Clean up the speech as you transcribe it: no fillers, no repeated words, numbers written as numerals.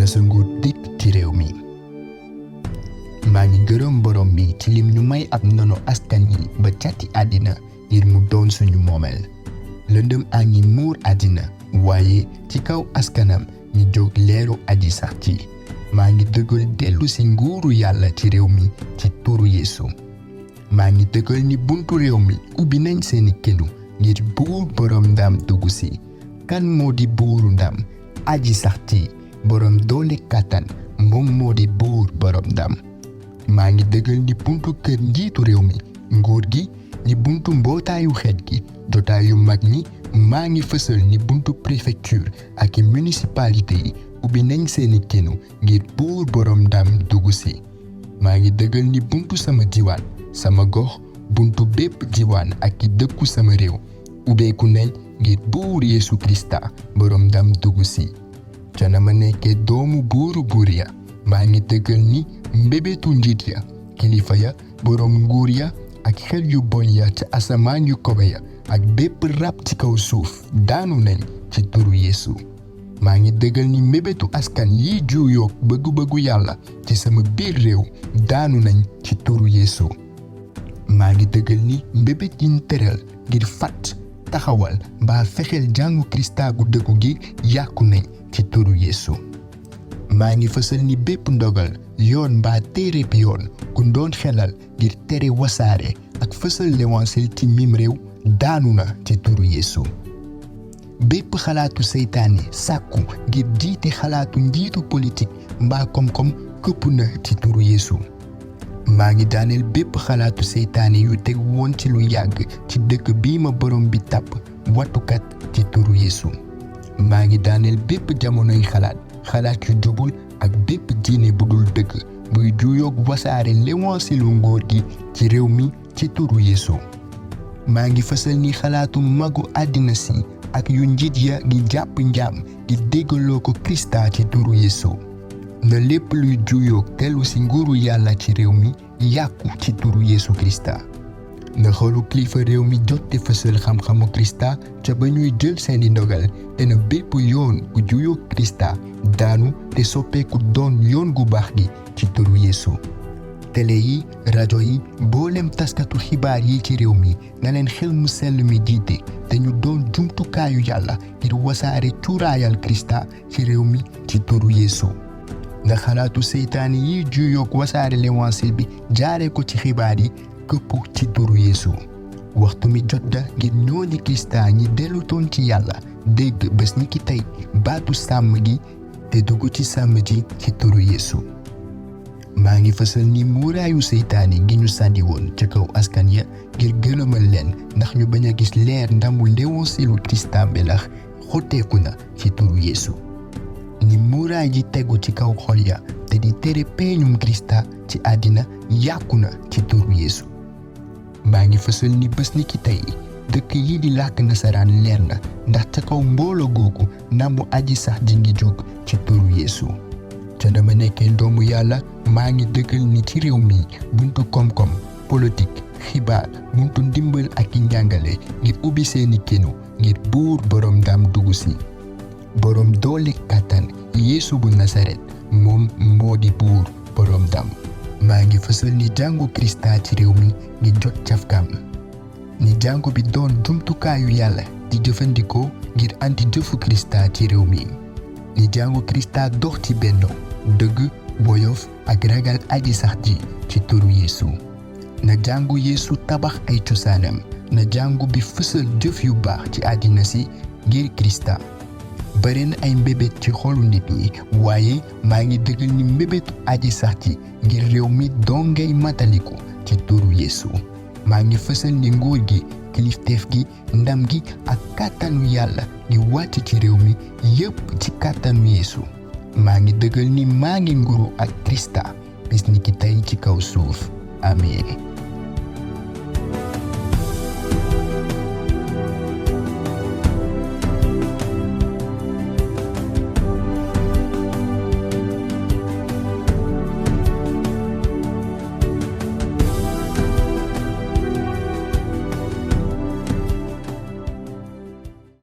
sa nguur dikk ci réew mi. maa ngi gërëm borom bi ci lim ñu may ab ndono askan yi ba cati àddina ngir mu doon suñu moomeel. lëndëm a ngi muur àddina waaye ci kaw askanam ñu jóg leeru aji sax ci. maa ngi dëggal dellu si nguuru yàlla ci réew mi ci turu Yeesu. maa ngi dëggal ni buntu réew mi ubbi nañ seeni kenu ngir buur borom ndam dugg si. kan moo di buuru ndam? aji sax ci borom doole kàttan moom moo di buur borom ndam. maa ngi dëggal ni buntu kër njiitu réew mi nguur gi ni buntu mbootaayu xeet gi jotaayu mag ñi. maa ngi fësal ni buntu préfecture ak municipalité yi ubbi nañ seeni kenu ngir buur borom ndam dugg si. maa ngi dëggal ni buntu sama diwaan sama gox buntu bépp diwaan ak i dëkku sama réew ubbeeku nañ ngir buur Yeesu Krista borom ndam dugg si. ca na ma nekkee doomu buuru buur ya maa ngi dëggal ni mbébétu njiit ya kilifa ya borom nguur ya ak xel yu bon ya ca asamaan yu kowe ya ak bépp rab ci kaw suuf daanu nañ ci turu Yeesu. maa ngi dëggal ni mbébétu askan yi juuyoog bëggu-bëggu yàlla ci sama biir réew daanu nañ ci turu Yeesu. maa ngi dëggal ni mbébét yi ñu tëral ngir fat taxawal mbaa fexeel jàngu Krista gu dëggu gi yàqu nañ ci turu Yeesu. maa ngi fësal ni bépp ndogal yoon mbaa téereb yoon ku doon xelal ngir tere wasaare ak fësal l'évangile ci mim réew daanu na ci turu Yeesu. bépp xalaatu seytaane sàkku ngir jiite xalaatu njiitu politique mbaa koom-koom këpp na ci turu Yeesu. maa ngi daaneel bépp xalaatu seytaane yu teg woon ci lu yàgg ci dëkk bii ma borom bi tàpp wattukat ci turu Yeesu. maa ngi daaneel bépp jamonoy xalaat yu jubul ak bépp diine bu dul dëgg buy juyoog wasaare l'évangile nguur gi ci réew mi ci turu Yeesu. maa ngi fësal ni xalaatu magu àddina si ak yu njiit ya gi jàpp njaam gi déggaloo ko Krista ci turu Yeesu. na lépp luy juyoog dellu si nguuru yàlla ci réew mi yàqu ci turu Yeesu Krista. na xolu kilifa réew mi jotte fësal xam-xamu Krista ca ba ñuy jël seeni ndogal te na bépp yoon gu juyoog Krista daanu te soppeeku doon yoon gu baax gi ci turu Yeesu. télé yi rajo yi boolem taskatu xibaar yi ci réew mi na leen xel mu sell mi jiite te ñu doon jumtukaayu yàlla ngir wasaare cuuraayal Krista ci réew mi ci turu Yeesu. na xalaatu seytaane yi juyoog wasaare l'évangile bi jaare ko ci xibaar yi këpp ci turu Yeesu. waxtu mi jot da ngir ñooñi Krista ñi dellutoon ci yàlla dégg bés ni ki tey baatu sàmm gi te dugg ci sàmm ji ci turu Yeesu. maa ngi fësal ni muuraayu seytaane gi ñu sànni woon ca kaw askan ya ngir gëlëmal leen ndax ñu bañ a gis leer ndamu l'évangile Krista mbelax xotteeku na ci turu Yeesu. ni muuraay ji tegu ci kaw xol ya te di tere peeñum Krista ci àddina yàqu na ci turu Yeesu. maa ngi fësal ni bés ni ki tey dëkk yi di làkk nasaraan leer na ndax ca kaw mbooloo googu ndambu aji sax ji ngi jóg ci turu Yeesu. ca dama nekkee doomu yàlla maa ngi dëggal ni ci réew mi buntu koom-koom politique xibaar buntu ndimbal ak i njàngale ngir ubbi seeni kenu ngir buur borom ndam dugg si. borom doole kàttan Yeesu bu Nasaret moom moo di buur borom ndam. maa ngi fësal ni jàngu Krista ci réew mi ngi jot cafkaam. ni jàngu bi doon jumtukaayu yàlla di jëfandikoo ngir anti jëfu Krista ci réew mi. ni jàngu Krista dox ci bennoo dëgg woyof ak ragal aji sax ji ci turu Yeesu. na jàngu Yeesu tabax ay cosaanam. na jàngu bi fësal jëf yu baax ci àddina si ngir Krista. bare na ay mbébét ci xolu nit ñi waaye maa ngi dëggal ni mbébétu aji sax ci ngir réew mi dongay mataliku ci turu Yeesu. maa ngi fësal ni nguur gi kilifteef gi ndam gi ak kàttanu yàlla di wàcc ci réew mi yépp ci kàttanu Yeesu. maa ngi dëggal ni maa ngi nguuru ak Krista bis ni ki tey ci kaw suuf. Amiin.